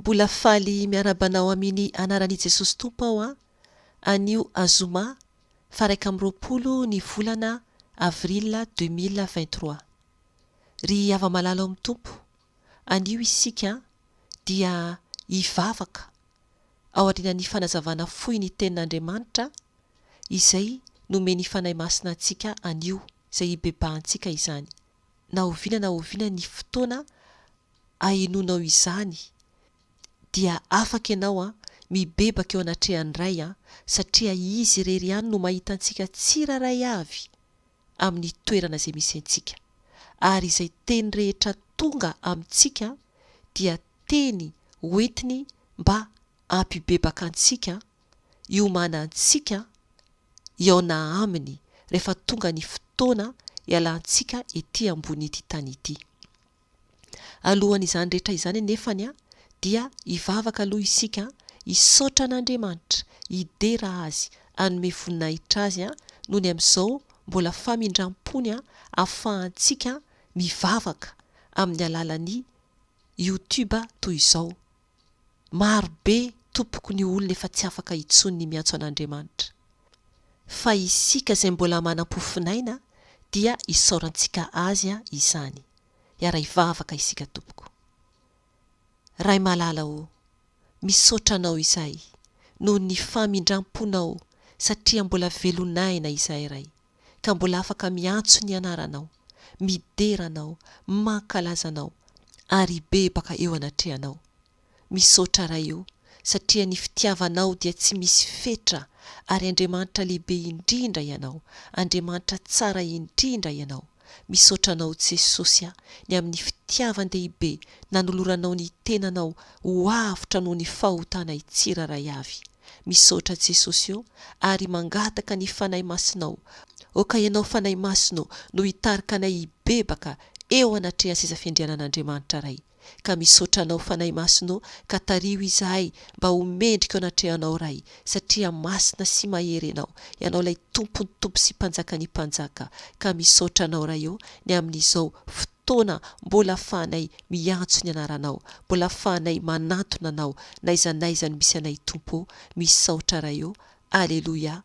Mbola faly miarahaba anao aminy anaran' i Jesosy Tompo aho an, anio azoma faha 21 ny volana avril 2023. Ry hava-malala ao amin'ny Tompo, anio isika dia hivavaka ao aorianan'ny fanazavana fohy ny Tenin'Andriamanitra izay nomen'ny Fanahy Masina antsika anio, izay hibebahantsika izany. Na oviana na oviana ny fotoana ahenoanao izany dia afaka ianao an, mibebaka eo anatrehan'ny Ray an, satria Izy irery ihany no mahita antsika tsirairay avy amin'ny toerana izay misy antsika. Ary izay teny rehetra tonga amintsika dia teny hoentiny mba hampibebaka antsika, hiomana antsika hihaona Aminy rehefa tonga ny fotoana hialantsika ety ambonin'ity tany ity. Alohan'izany rehetra izany anefany dia hivavaka aloha isika, hisaotra an'Andriamanitra, hidera Azy, hanome voninahitra Azy noho ny amin'izao mbola famindram-pony ahafahantsika mivavaka amin'ny alalan'ny YouTube toy izao. Maro be tompoko ny olona efa tsy afaka intsony ny miantso an'Andriamanitra. Fa isika izay mbola manam-pofonaina dia isaorantsika Azy izany. Hiara-hivavaka isika tompoko. Ray malala ô, misaotra Anao izahay noho ny famindram-ponao satria mbola velon'aina izahay Ray ka mbola afaka miantso ny anaranao, midera Anao, mankalaza Anao ary hibebaka eo anatrehanao. Misaotra Ray o, satria ny fitiavanao dia tsy misy fetra ary Andriamanitra lehibe indrindra Ianao, Andriamanitra tsara indrindra Ianao. Misaotra Anao Jesosy a, ny amin'ny fitiavan-dehibe nanoloranao ny tenanao ho avotra noho ny fahotanay tsirairay avy. Misaotra Jesosy o, ary mangataka ny Fanahy Masinao, oka Ianao Fanahy Masina o no hitarika anay hibebaka eo anatrehan'ny seza fiandrianan'Andriamanitra Ray. Ka misaotra Anao Fanahy Masina ô ka tariho izahay mba ho mendrika eo anatrehanao Ray satria masina sy mahery Ianao, Ianao ilay Tompon'ny tompo sy Mpanjakan'ny mpanjaka ka misaotra Anao Ray ô ny amin'izao fotoana mbola afahanay miantso ny anaranao, mbola afahanay manantona Anao n'aiza n'aiza no misy anay Tompo ô, misaotra Ray ô, Aleloia,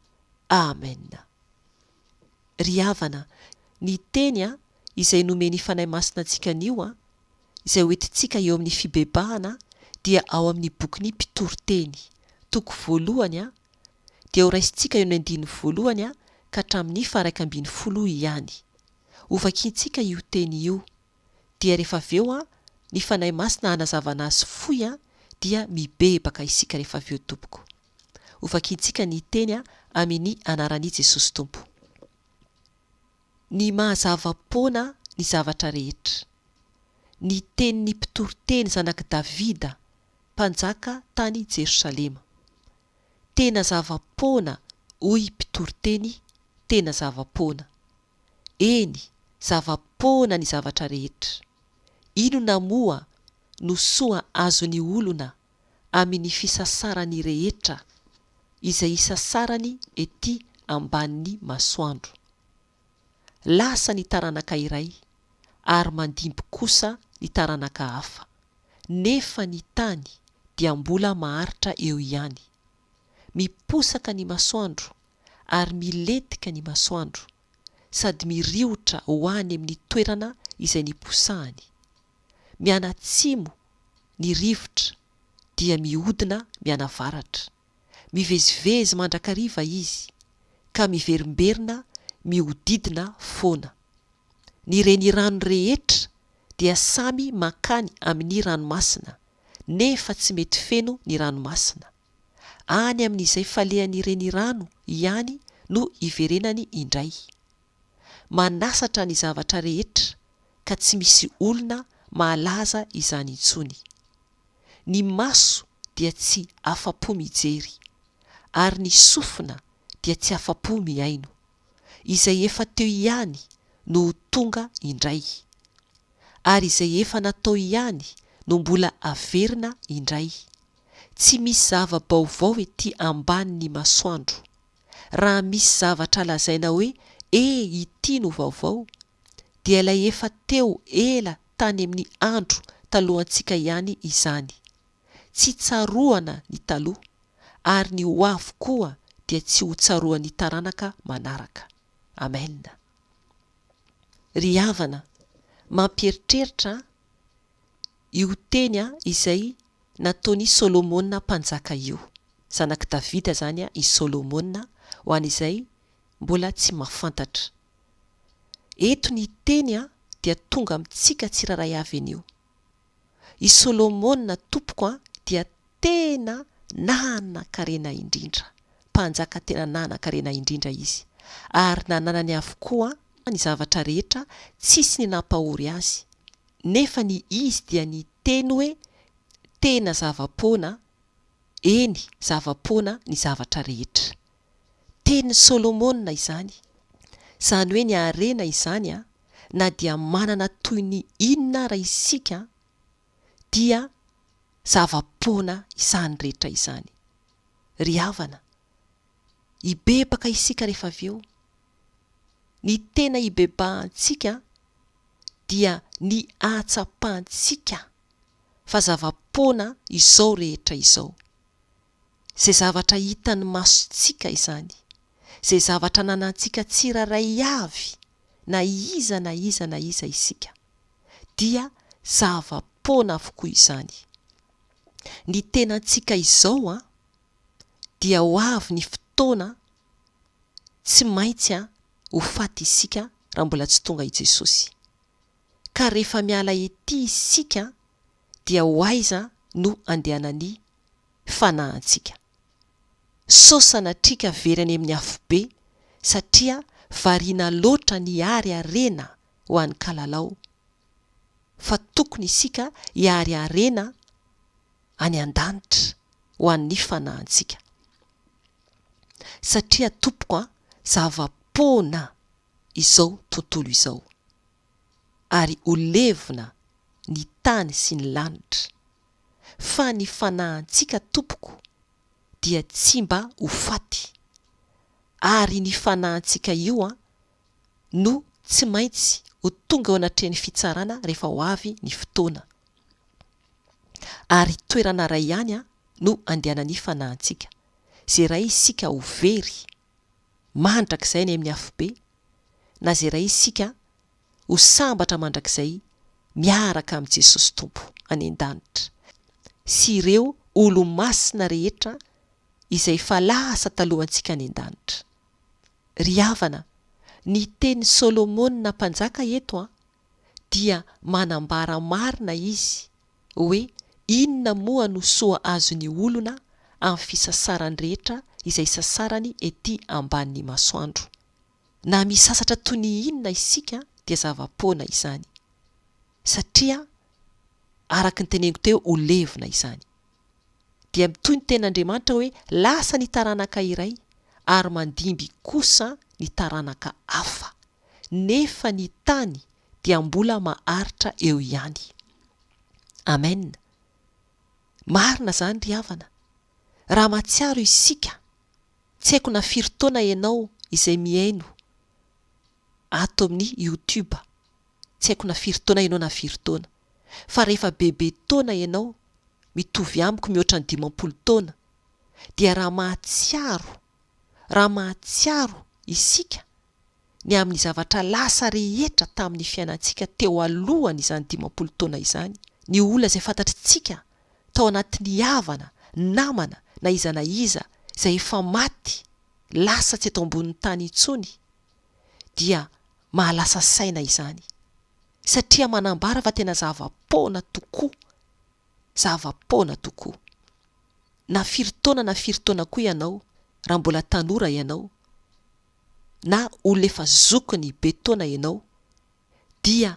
Amen. Ry havana, ny teny a, izay nomen'ny Fanahy Masina antsika anio a, izay ho entintsika eo amin'ny fibebahana dia ao amin'ny bokin'ny Mpitoriteny, toko voalohany a, dia ho raisintsika eo amin'ny andininy voalohany a ka hatramin'ny faha-11 ihany. Hovakintsika io teny io, dia rehefa avy eo a, ny Fanahy Masina hanazavana azy fohy a, dia mibebaka isika rehefa avy eo tompoko. Hovakintsika ny teny amin ny anaran i Jesosy Tompo. Ny maha zava-poana ny zavatra rehetra. Ny tenin ny mpitoriteny zanak Davida, mpanjaka tany Jerosalema. Tena zava-poana hoy mpitoriteny, tena zava-poana. Eny, zava-poana ny zavatra rehetra. Inona moa no soa azon ny olona amin' ny fisasarany rehetra izay isasarany ety ambanin' ny masoandro. Lasa ny taranaka iray ary mandimby kosa ny taranaka hafa, nefa ny tany dia mbola maharitra eo ihany. Miposaka ny masoandro ary milentika ny masoandro, sady miriotra ho any amin' ny toerana izay niposahany. Mianatsimo ny rivotra dia mihodina mianavaratra. Mivezivezy mandrakariva izy, ka miverimberina mihodidina foana. Ny renirano rehetra dia samy mankany amin'ny ranomasina, nefa tsy mety feno ny ranomasina. Any amin'izay falehan'ny renirano ihany no iverenany indray. Manasatra ny zavatra rehetra ka tsy misy olona mahalaza izany intsony. Ny maso dia tsy afa-po mijery, ary ny sofina dia tsy afa-po mihaino. Izay efa teo ihany no ho tonga indray, ary izay efa natao ihany no mbola averina indray. Tsy misy zava-baovao ety ambanin'ny masoandro. Raha misy zavatra lazaina hoe e ity no vaovao, dia ilay efa teo ela tany amin'ny andro talohantsika ihany izany. Tsy tsaroana ny taloha, ary ny ho avy koa dia tsy ho tsaroan'ny taranaka manaraka. Amen. Ry havana, mampieritreritra io teny izay nataon'i Solomona mpanjaka io. Zanak'i Davida izany i Solomona, ho an'izay mbola tsy mahafantatra. Eto ny teny dia tonga amintsika tsirairay avy anio. I Solomona tompoko dia tena nanan-karena indrindra, mpanjaka tena nanan-karena indrindra izy, ary nananany avokoa ny zavatra rehetra, tsisy ny nampahory azy, nefa ny izy dia niteny hoe tena zava-poana, eny zava-poana ny zavatra rehetra. Tenin'i Solomona izany. Izany hoe ny harena izany na dia manana toy ny inona ara isika dia zava-poana izany rehetra izany. Ry havana, hibebaka isika rehefa avy eo. Ny tena hibebahantsika dia ny hahatsapantsika fa zava-poana izao rehetra izao. Izay zavatra hitan'ny masontsika izany, izay zavatra ananantsika tsirairay avy, na iza na iza na iza isika, dia zava-poana avokoa izany. Ny tenantsika izao an, dia ho avy ny fotoana tsy maintsy an ho faty isika raha mbola tsy tonga i Jesosy. Ka rehefa miala ety isika dia ho aiza no andehanan'ny fanahintsika? Sao sanatrika very any amin'ny afobe satria variana loatra nihary harena ho an'ny kalalao fa tokony isika hihary harena any an-danitra ho an'ny fanahintsika. Satria tompoko a, zava-poana izao tontolo izao. Ary ho levona ny tany sy ny lanitra. Fa ny fanahintsika tompoko dia tsy mba ho faty. Ary ny fanahintsika io an, no tsy maintsy ho tonga eo anatrehan'ny fitsarana rehefa ho avy ny fotoana. Ary toerana iray ihany no andehanan'ny fanahintsika. Izay iray isika ho very mandrakizay any amin'ny afobe, na izay iray isika ho sambatra mandrakizay miaraka amin'i Jesosy Tompo any an-danitra, sy ireo olo-masina rehetra izay efa lasa talohantsika any an-danitra. Ry havana, ny tenin'i Solomona mpanjaka eto an, dia manambara marina izy hoe inona moa no soa azon'ny olona amin'ny fisasarany rehetra izay sasarany ety ambanin'ny masoandro. Na misasatra toy ny inona isika dia zava-poana izany. Satria araka ny teneniko teo ho levona izany. Dia mitohy ny tenin'Andriamanitra hoe lasa ny taranaka iray ary mandimby kosa ny taranaka hafa. Nefa ny tany dia mbola maharitra eo ihany. Amen. Marina izany ry havana. Raha mahatsiaro isika, tsy haiko na firy taona ianao izay mihaino ato amin'ny youtube, tsy haiko na firy taona ianao na firy taona, fa rehefa bebe taona ianao, mitovy amiko mihoatra ny 50 taona, dia raha mahatsiaro, raha mahatsiaro isika ny amin'ny zavatra lasa rehetra tamin'ny fiainantsika teo alohan'izany 50 taona izany, ny olona izay fantatritsika tao anatin'ny havana, namana, na iza na iza izay efa maty, lasa tsy eto ambonin'ny tany intsony, dia mahalasa saina izany. Satria manambara fa tena zava-poana tokoa, zava-poana tokoa. Na firy taona na firy taona koa ianao, raha mbola tanora ianao, na olona efa zokiny be taona ianao dia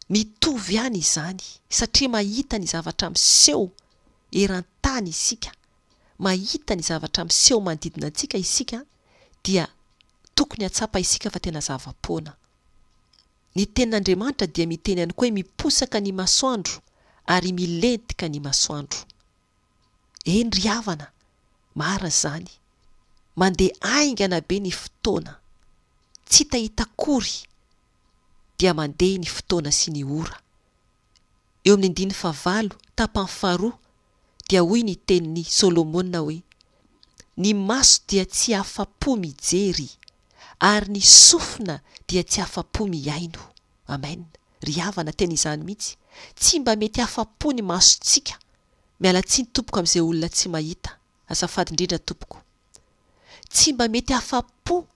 mitovy ihany izany satria mahita ny zavatra miseho eran-tany isika, mahita ny zavatra miseho manodidina antsika isika dia tokony hatsapa isika fa tena zava-poana. Ny tenin'Andriamanitra dia miteny ihany koa hoe miposaka ny masoandro ary milentika ny masoandro. Eny ry havana, marina izany. Mandeha haingana be ny fotoana. Tsy hitahita akory dia mandeha ny fotoana sy ny ora. Eo amin'ny andininy fahavalo, tapany faharoa, Dia hoy ny tenin'i Solomona hoe, Ny maso dia tsy afa-po mijery, ary ny sofina dia tsy afa-po mihaino. Amen. Ry havana, tena izany mihitsy. Tsy mba mety afa-po ny masontsika. Miala tsiny tompoko amin'izay olona tsy mahita. Azafady indrindra tompoko. Tsy mba mety afa-po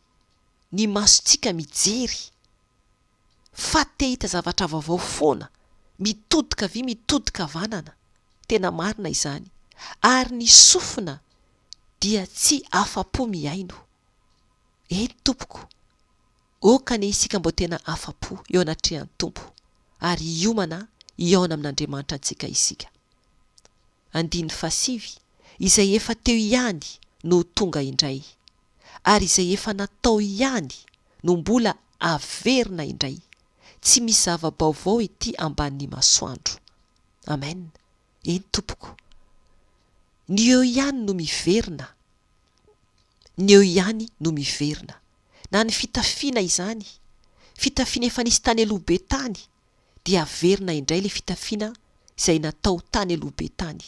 ny masontsika mijery. Fa te hita zavatra vaovao foana. Mitodika havia mitodika havanana. Tena marina izany. Ary ny sofina dia tsy afa-po mihaino. Eny tompoko. Aoka anie isika mba ho tena afa-po eo anatrehan'ny Tompo ary hiomana hihaona amin'Andriamanitra antsika isika. Andininy fahasivy, Izay efa teo ihany no ho tonga indray, ary izay efa natao ihany no mbola averina indray. Tsy misy zava-baovao ety ambanin'ny masoandro. Amen. Eny tompoko. Ny eo ihany no miverina. Ny eo ihany no miverina. Na ny fitafiana izany, fitafiana efa nisy tany aloha be tany, dia averina indray ilay fitafiana izay natao tany aloha be tany.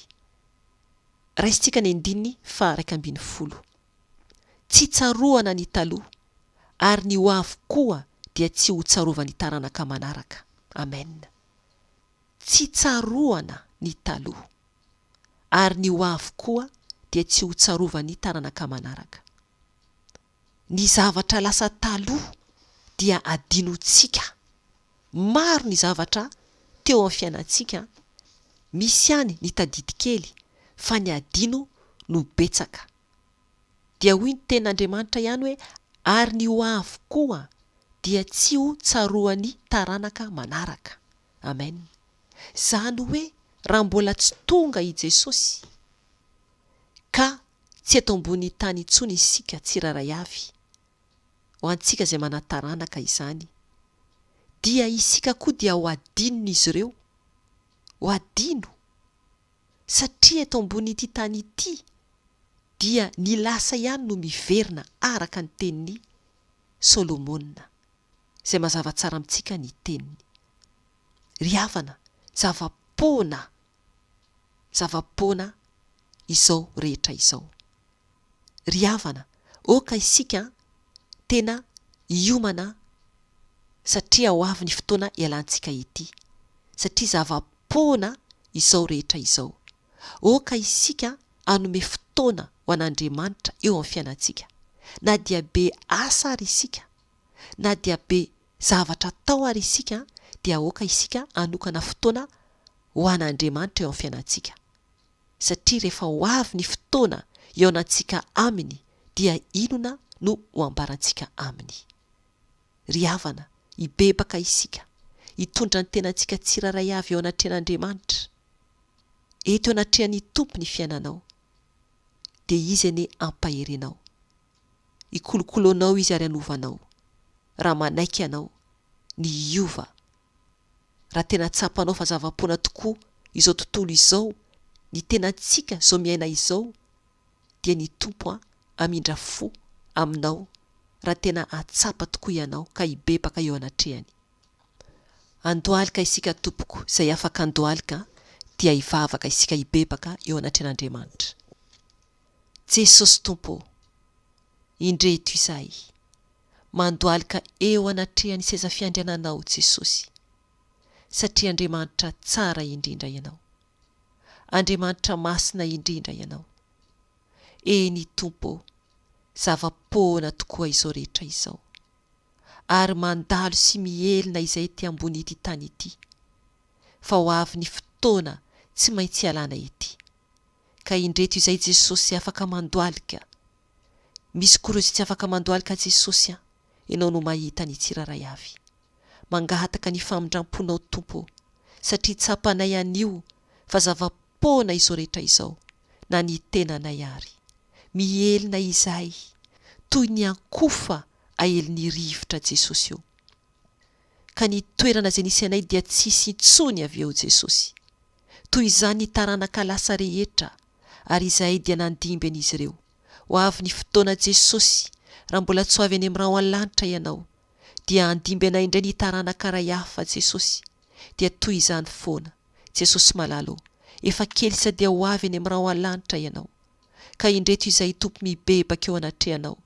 Raisintsika ny andininy faha 11. Tsy tsaroana ny taloha, ary ny ho avy koa dia tsy ho tsarovan'ny taranaka manaraka. Amen. Tsy tsaroana ny taloha, ary ny ho avy koa dia tsy ho tsarovan'ny taranaka manaraka. Ny zavatra lasa taloha dia adinontsika. Maro ny zavatra teo amin'ny fiainantsika, misy ihany ny tadidy kely fa ny adino no betsaka. Dia hoy ny tenin'Andriamanitra ihany hoe ary ny ho avy koa dia tsy ho tsaroan'ny taranaka manaraka. Amen. Izany hoe raha mbola tsy tonga i Jesosy ka tsy eto ambony tany intsony isika tsirairay avy, ho antsika izay manan-taranaka izany, dia isika koa dia ho adinon'izy ireo, ho adino, satria eto ambonin'ity tany ity dia ny lasa ihany no miverina araka ny tenin'i Solomona, izay mazava tsara amintsika ny teniny. Ry havana, zava-poana zava-poana izao rehetra izao. Ry havana, aoka isika tena hiomana satria ho avy ny fotoana hialantsika ety, satria zava-poana izao rehetra izao. Aoka isika hanome fotoana ho an'Andriamanitra eo amin'ny fiainantsika, na dia be asa ary isika, na dia be zavatra atao ary isika, dia aoka isika hanokana fotoana ho an'Andriamanitra eo amin'ny fiainantsika. Satria rehefa ho avy ny fotoana hihaonantsika Aminy dia inona no ho ambarantsika Aminy? Ry havana, hibebaka isika, hitondra ny tenantsika tsirairay avy eo anatrehan'Andriamanitra. Eto eo anatrehan'ny Tompo ny fiainanao, dia Izy anie hampahery anao. Hikolokolo anao Izy ary hanova anao, raha manaiky ianao ny hiova Raha tena tsapanao fa zava-poana tokoa izao tontolo izao, ny tenantsika izao miaina izao, dia ny Tompo an hamindra fo aminao raha tena hahatsapa tokoa ianao ka hibebaka eo anatrehany. Andohalika isika tompoko, izay afaka andohalika dia hivavaka isika hibebaka eo anatrehan'Andriamanitra. Jesosy Tompo ô, indreto izahay. Mandohalika eo anatrehan'ny seza fiandriananao Jesosy satria Andriamanitra tsara indrindra Ianao. Andriamanitra masina indrindra Ianao. Eny Tompo ô, zava-poana tokoa izao rehetra izao. Ary mandalo sy mihelina izay ety ambon'ity tany ity. Fa ho avy ny fotoana tsy maintsy hialana ety. Ka indreto izay Jesosy afaka mandohalika Misy koa ireo izay tsy afaka mandohalika Jesosy a, Ianao no mahita ny tsirairay avy. Mangahataka ny famindramponao Tompo ô, satria tsapanay anio fa zava-poana izao rehetra izao, na ny tenanay ary. Mihelina izahay, toy ny ankofa aelin'ny rivotra Jesosy ô. Ka ny toerana izay nisy anay dia tsy hisy intsony avy eo Jesosy. Toy izany ny taranaka lasa rehetra ary izahay dia nandimby an'izy ireo. Ho avy ny fotoana Jesosy, raha mbola tsy ho avy any amin'ny rahona lanitra Ianao, dia handimby anay indray ny taranaka iray hafa Jesosy, dia toy izany foana. Jesosy malala ô, Efa kely sisa dia ho avy eny amin'ny rahona lanitra Ianao. Ka indreto izahay Tompo mibebaka eo anatrehanao.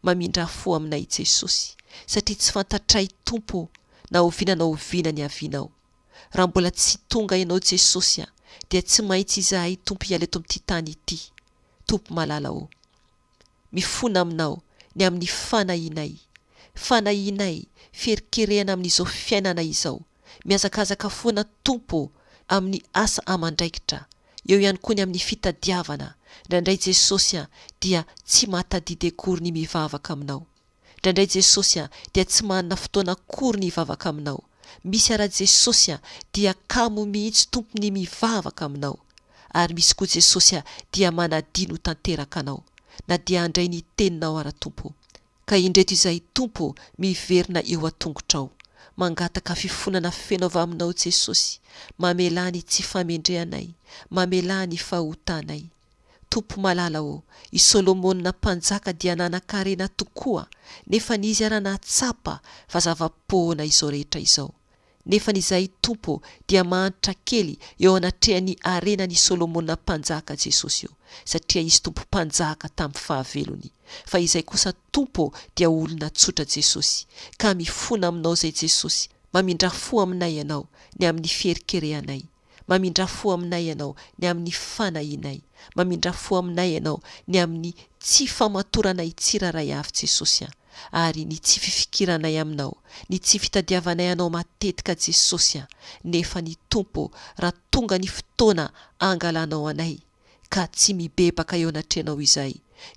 Mamindrà fo aminay Jesosy, satria tsy fantatray Tompo ô, na oviana na oviana ny havianao. Raha mbola tsy tonga Ianao Jesosy a, dia tsy maintsy izahay Tompo hiala eto amin'ity tany ity. Tompo malala ô. Mifona aminao ny amin'ny fanahianay. Fanahianay, fiherikerehana amin'izao fiainana izao. Mihazakazaka foana Tompo ô, amin'ny asa amandraikitra. Eo ihany koa ny amin'ny fitadiavana. Indraindray Jesosy a, dia tsy mahatadidy akory ny mivavaka aminao. Indraindray Jesosy a, dia tsy manana fotoana akory ny hivavaka aminao. Misy ara Jesosy a, dia kamo mihitsy Tompo ny mivavaka aminao. Ary misy koa Jesosy a, dia manadino tanteraka anao. Na dia handray ny teninao ara Tompo. Ka indreto izahay Tompo ô, miverina eo an-tongotrao. Mangataka fifonana feno avy aminao Jesosy. Mamelà ny tsy famendrehanay. Mamelà ny fahotanay. Tompo malala ô, i Solomona mpanjaka dia nanan-karena tokoa, nefany izy ara nahatsapa fa zava-poana izao rehetra izao. Nefany izahay Tompo ô dia mahantra kely eo anatrehan'ny harenan'i Solomona mpanjaka Jesosy ô, satria izy Tompo mpanjaka tamin'ny fahavelony. Fa izay kosa Tompo ô dia olona tsotra Jesosy. Ka mifona aminao izay Jesosy, mamindrà fo aminay Ianao ny amin'ny fiherikerehanay. Mamindrà fo aminay Ianao ny amin'ny fanahianay. Mamindrà fo aminay Ianao ny amin'ny tsy famatoranay tsirairay avy Jesosy a! Ary ny tsy fifikiranay Aminao, ny tsy fitadiavanay Anao matetika Jesosy a! Nefa ny Tompo raha tonga ny fotoana angalanao anay ka tsy mibebaka eo anatrehanao izahay,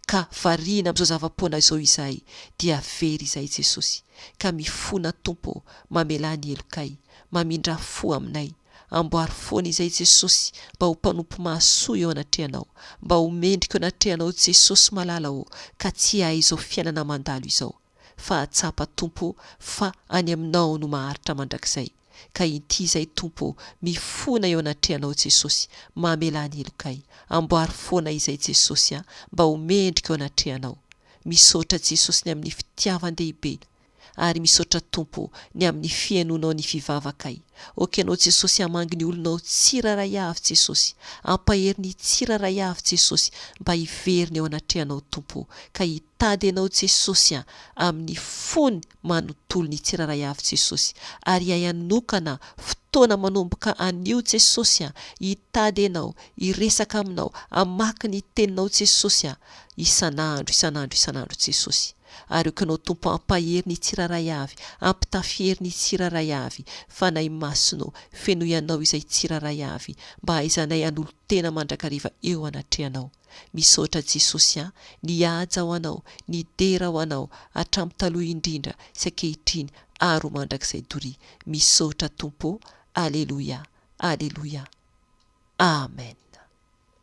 ka variana amin'izao zava-poana izao izahay, dia very izahay Jesosy. Ka mifona Tompo ô, mamelà ny helokay, mamindrà fo aminay, amboary foana izahay Jesosy mba ho mpanompo mahasoa eo anatrehanao, mba ho mendrika eo anatrehanao Jesosy malala ô, ka tsy hahay izao fiainana mandalo izao, fa hahatsapa Tompo ô fa any aminao no maharitra mandrakizay. Ka inty izay Tompo ô, mifona eo anatrehanao Jesosy, mamelà ny helokay, amboary foana izay Jesosy a, mba ho mendrika eo anatrehanao. Misaotra Jesosy ny amin'ny fitiavan-dehibe, ary misaotra Tompo ô, ny amin'ny fihainoanao ny fivavakay. Ok Ianao Jesosy hamangy ny olonao tsirairay avy Jesosy, ampahery ny tsirairay avy Jesosy mba hiverina eo anatrehanao Tompo ô, ka hitady Anao Jesosy a, amin'ny fony manontolo ny tsirairay avy Jesosy ary hay hanokana fotoana manomboka anio Jesosy a hitady Enao hiresaka aminao hamaky ny teninao Jesosy a isan'andro isan'andro isan'andro Jesosy ary ok Anao Tompo hampahery ny tsirairay avy hampitafy hery ny tsirairay avy Fanahy Masina ô fenoy Anao izay tsirairay avy mba hahaizanay hanolo-tena mandrakariva eo anatrehanao Misaotra Jesosy a, ny haja ho Anao, ny dera ho Anao, hatramin'ny taloha indrindra sy ankehitriny ary ho mandrakizay doria. Misaotra Tompo ô, Aleloia, Aleloia. Amen.